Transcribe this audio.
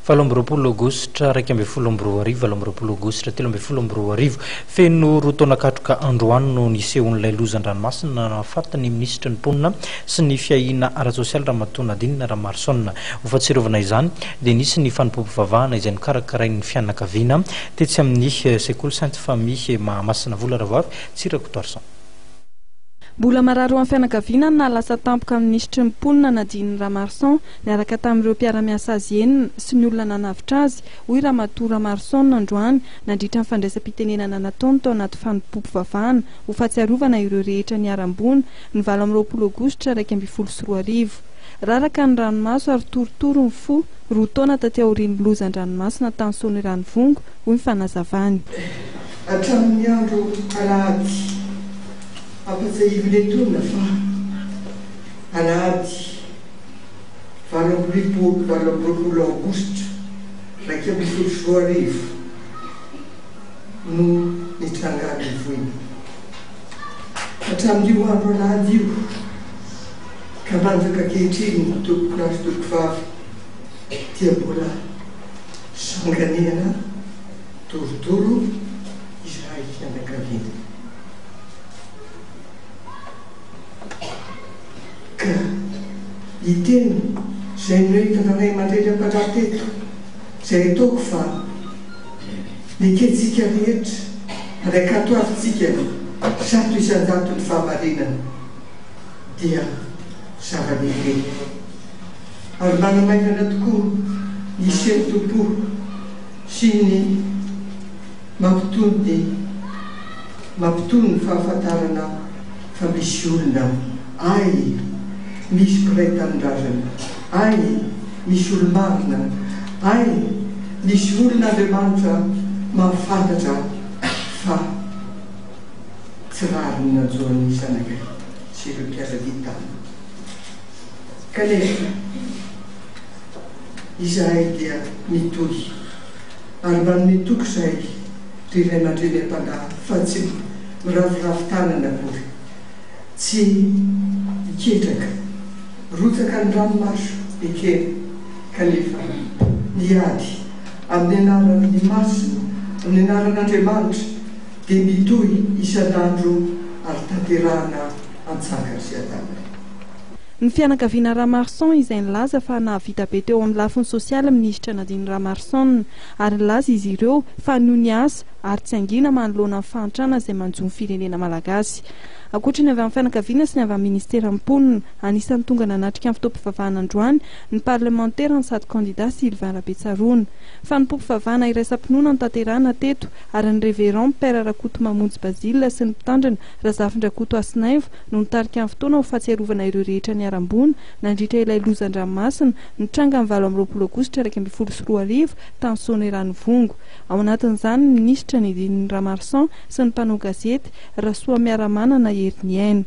28 aogositra 2011, 28 aogositra 2013. Feno 2 taona katroka androany no nisehoan'ilay loza an-dranomasina nahafaty ny minisitry ny mponina sy ny fiahiana ara-tsosialy Ramatoa Nadine Ramaroson. Ho fahatsiarovana izany dia nisy ny fanompoam-pivavahana izay nokarakarain'ny fianakaviana tetsy amin'ny sekoly Sainte Famille Mahamasina Vola Rahavavy Tsirakotoarison. Mbola marary ho an'ny fianakaviana ny nahalasa tampoka ny minisitry ny mponina Nadine Ramaroson niaraka tamin'ireo mpiara-miasa azy enina sy ny olona nanavotra azy, hoy Ramatoa Ramaroson androany nandritra ny fandraisam-pitenenana nataony tao anaty fanompoam-pivavahana ho fahatsiarovana ireo rehetra niharam-boina ny 28 aogositra 2011. Raraka ny ranomaso ary torotoro ny fo, 2 taona taty aorian'ny loza an-dranomasina tany Soanierana-Ivongo, hoy ny fanazavany. Hatramin'ny andro alahady ampatsiahivina etoana fa alahady 28 aogositra 2011 no nitrangan'ny voina. Hatramin'io andro alahady io ka mandraka ankehitriny tompokolahy sy tompokovavy dia mbola sanganehana torotoro izahay fianakaviana. Ka ny teny izay noentina ray aman-dreny am-panahy teto, izay ataoko fa nekentsika rehetra ary ankatoavintsika 100% ny fahamarinana, dia zava-dehibe ary manamaivana tokoa ny sentom-po sy ny mampitony ny mampitony ny fahafantarana fa misy olona ay, misy mpiray tanindrazana ay, misy olo-marina ay, misy olona Andriamanitra mahafantatra fa tsy rariny nanjo an'ny zanakay sy ireo mpiara-dia taminy. Kanefa izahay dia mitohy ary manome toky izahay ry ray aman-dreny am-panahy fa tsy miraviravy tanana akory, tsy hiketraka, rotsaka ny ranomaso ekena kanefa ny ady amin'ny anaran'ny masina, amin'ny anaran'Andriamanitra dia mitohy isan'andro ary tanterahana an-tsakany sy an-daniny. Ny fianakaviana Ramarson izay nilaza fa nahavita be teo amin'ny lafiny sosialy ny minisitra Nadine Ramarson ary nilaza izy ireo fa noho ny asa ary tsy hangina manoloana ny fahantrana izay manjo ny firenena malagasy. Ankoatra ny avy amin'ny fianakaviana sy ny avy amin'ny ministeran'ny mponina, anisan'ny tonga nanatrika ny fotoam-pivavahana androany ny parlemantera no sady kandida Sylvain Rabetsaroana. Fanompoam-pivavahana iraisam-pinoana notanterahina teto ary ny Révérend Père Rakotomamonjy Basile sy ny mpitandrina Razafindrakoto Hasinaivo no nitarika ny fotoana ho fahatsiarovana ireo rehetra niharam-boina nandritra ilay loza an-dranomasina nitranga ny 28 aogositra 2011 tany Soanierana-Ivongo. Ao anatin'izany ny minisitra Nadine Ramarson sy ny mpanao gazety Rasoamiaramanana Heriniaina.